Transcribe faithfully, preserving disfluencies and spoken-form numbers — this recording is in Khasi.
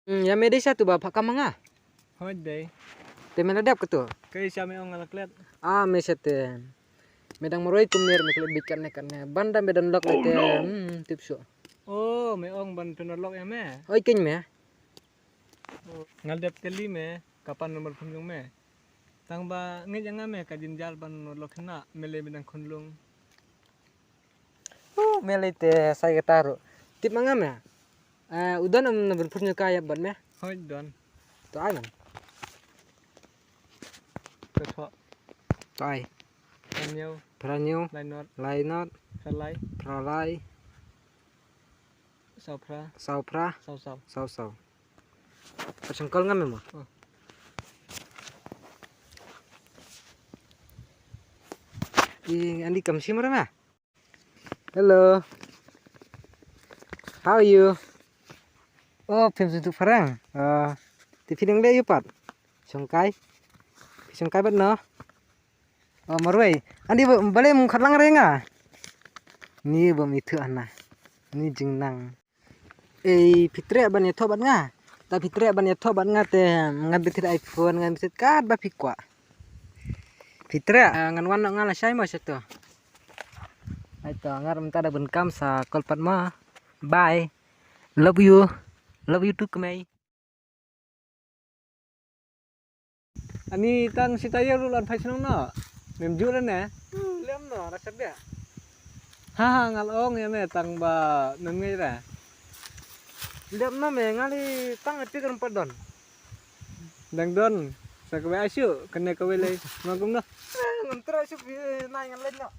Hmm, ïa me dei sha tu ba pha kam ma nga. Hoi dei. Te me la dep katu. Kai sha me ong nga la klet. Ah, me sha te. Me dang marwei kum ne me klet bit katne katne. Ban da me don lok te. Hmm, tip shuh. Oh, me ong ban pynlok ïa me. Oi keiñ me. Oh, nga la dep kylli me, ka pan number phone jong me. Tang ba ngeit ïa nga me ka jynjar ban lok khynnah, me lei me dang khunlung. Oh, me lei te sai kata ruh. Tip ma nga me. Eh, u don em number phone jong ka ïa bad me. Hoi don. To ai man. To tho. To ai. Phra hynñiew. Phra hynñiew. Lai nod. Lai nod. Phra lai. Phra lai. Saw phra. Saw phra. Saw saw. Saw saw. Pat shong call nga me mo. Oh. I ani kam shim re ma. Hello. How are you? Oh, phim sngewthuh phareng. Ah, te phi dang leh aïu pat? Shong kai. Phi shong kai bad no? Oh, marwei. Ani ba, balei ym khatlang re nga? Ni bym ithuh hana. Ni jingnang. Ei, phi treh ban ïathoh bad nga. Ta phi treh ban ïathoh bad nga te ngan bit iPhone, ngan bit kat ba phi kwah. Phi treh, ah, ngan wan noh nga lashai mo shato. Ai to, ngar mynta da ban kam sa call pat mo. Bye. Love you. Love you too, kmei. Ani tang shi taïew ruh lan phai shnong noh. Mem ju re ne? Lem noh, da sep bia. Ha ha, nga la ong ïa me tang ba mem ngeit re. Lem noh me, nga li tang ati kan pat don. Dang don. Sa kawei ai shuh, kane kawei lei. Ma kumno? Ngam treh shuh, nai ngan leit noh.